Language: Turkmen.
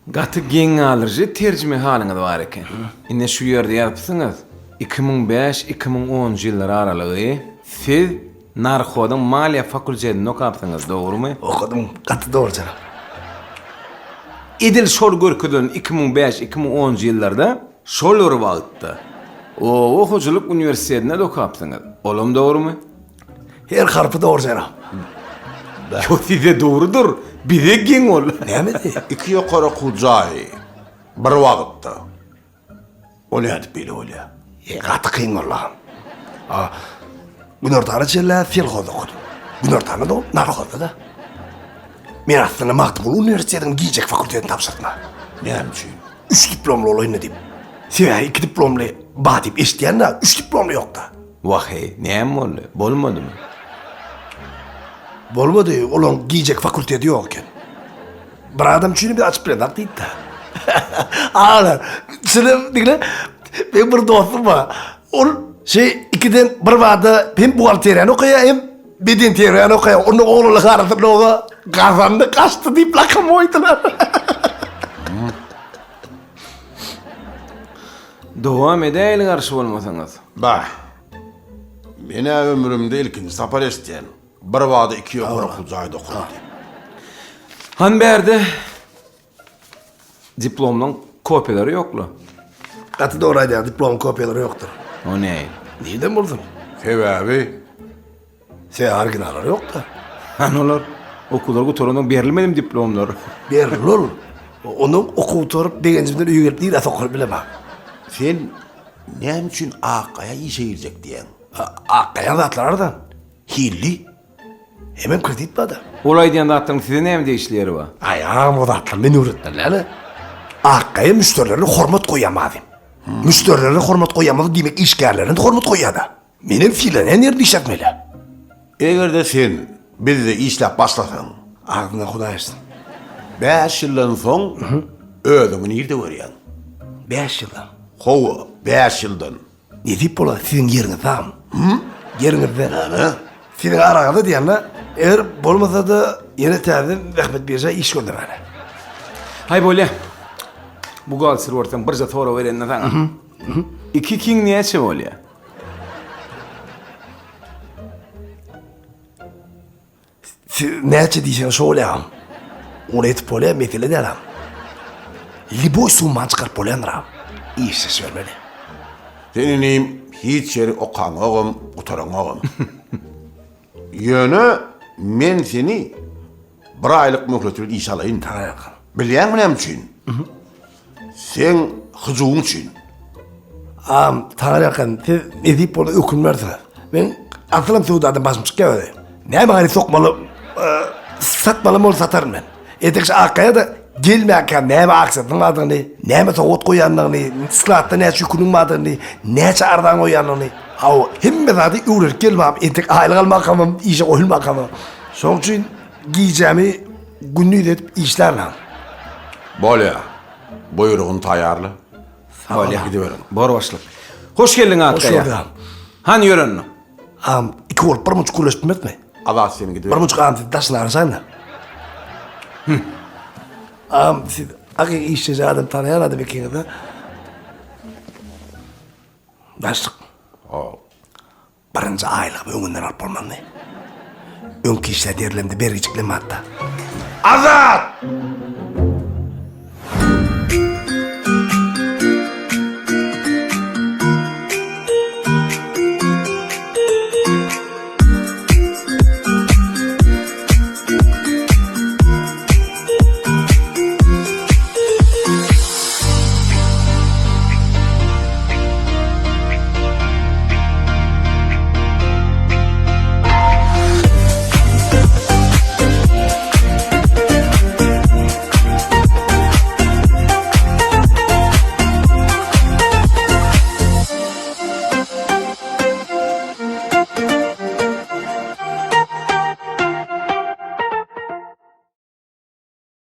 Gaty geň galdyryjy terjimehalyňyz bar eken. Ine şu ýerde ýazypsyňyz, 2005, 2010-njy ýyllar aralygy siz Narhozyň maliýe fakultetinde okapsyňyz, dogrumy? Okadym, gaty dogry jenap. Edil şol görkezilen 2005, 2010-njy ýyllarda şol bir wagtda Oba hojalyk uniwersitetinde-de okapsyňyz. Olam dogrumy? Her harpy dogry jenap. Ýo size dogrudyr, bize geň ol. Nämesi? Iki ýokary okuw jaýy bir wagtda. O nädip beýle bolýar? E, gaty kyn boldy agam. A, günortana çenli selhozda okadym. Günortana da narhozda-da. Men aslynda Magtymguly uniwersitetiniň gijeki fakultetini tabşyrdym. Näme üçin? Üç diplomly bolaýyn-da diýip. Sebäbi iki diplomly bar diýip eşidýän-de, üç diplomly ýok-da. Wah-eý, näme boldy? Bolmadymy? Bolmady, olaň gijeki fakulteti ýok eken. Bir adam üçin biz açyp bilemzok diýdi-de. Agalar, şuny diňle, meň bir dostum bar. Ol şeý ikiden bir bada hem buhgalteriýany okaýar, hem bedenterbiýäni okaýar. Onda oglanlaryň arasynda oňa Gazandy gaçdy diýip lakam goýdular. Dowam edäýeli garşy bolmasaňyz. Bah. Men-ä ömrümde ilkinji sapar eşidýän. Bir bada iki ýokary okuw jaýda okady diýip. Han bärde diplomlaň kopiýalary ýokla. Gaty dogry aýdýaň, diplomyň kopiýalary ýokdur. O nähili? Nirden bolsun? Sebäbi? Sebäbi originallary ýokda. Hany olar? Okuwlar gutaransoň berilmedimi diplomlar? Berildi ol. Ondan okuw gutaryp begenjimden öýe gelip nirä sokaryp bilemok. Sen näme üçin Akgaýa işe girjek diýýäň? Akgaýaň zatlary arzan. Hilli. Hemem kredit barda. Ol aýdýan zatlaryň size näme degişli ýeri bar? Aý agam o zatlary men öwretmeli däl-ä. Akgaýa müşderilerine hormat goýýan mazym. Müşderilerine hormat goýýan bolsa diýmek işgärlerine-de hormat goýýar-da. Menem sylanýan ýerde işletmeli. Eger-de sen bizde işläp başlasaň. Agzyňdan Hudaý açsyn. Bäş ýyldan soň özüňi nirde görýäň? Bäş ýyldan? Hawa, bäş ýyldan. Nesip bolar siziň ýeriňizde agam. Ýeriňizde. Näme? Siziň araňyzda diýende, eger bolmasa-da ýene täzeden zähmet birža iş gözlemäne. Haý bolýa. Buhgalter bolsaň birje sorag berende saňa. Iki ikiň näçe bolýa? Siz näçe diýseňiz şo bolýar agam. Ony etip bolýar, mesele däl agam. Liboý summany çykaryp bolýandyr agam. Işleşibermeli. Sen inim hiç ýeri okaňogam, gutaraňogam. Ýöne men seni bir aýlyk möhlet bilen işe alaýyn. Bilýäňmi näme üçin? Seň hyjuwyň üçin. Agam, Taňryýalkasyn, siz nesip bolsa ökünmersiňiz. Men asylam söwdadan başym çykýar özi. Näme haryt sokmaly, satmaly bolsa sataryn men. Erteki Akgaýa-da gelmänkäm näme aksiýasynyň bardygyny, näme sowgat goýandygyny, skladda näçe ýüküniň bardygyny, näçe arzan goýandygyny, hawa, hemme zady öwrenip geldim agam. Entek aýlyk almakamam, işe goýulmakamam. Şonuň üçin gijämi gündiz edip işlärin agam. Bolýa. Buýrugyny taýýarla. Bolýa. Gidiberiň. Bor başlyk. Hoş geldiň Akgaýa. Hoş gördük agam. Hany ýörenini? Agam, iki bolup bir munçuk gürleşip bilmezmi? Azat sen gidiber. Bir munçuk agam siz daşyna garaşaýyň-da. Agam siz hakyky işleýji adam tanaýan adam ekeňiz-de. Başlyk. Haw. Birinji aýlygymy öňünden alyp bolmazmy? Öňki işlän ýerlerimde bergijiklenme hatda. Azat!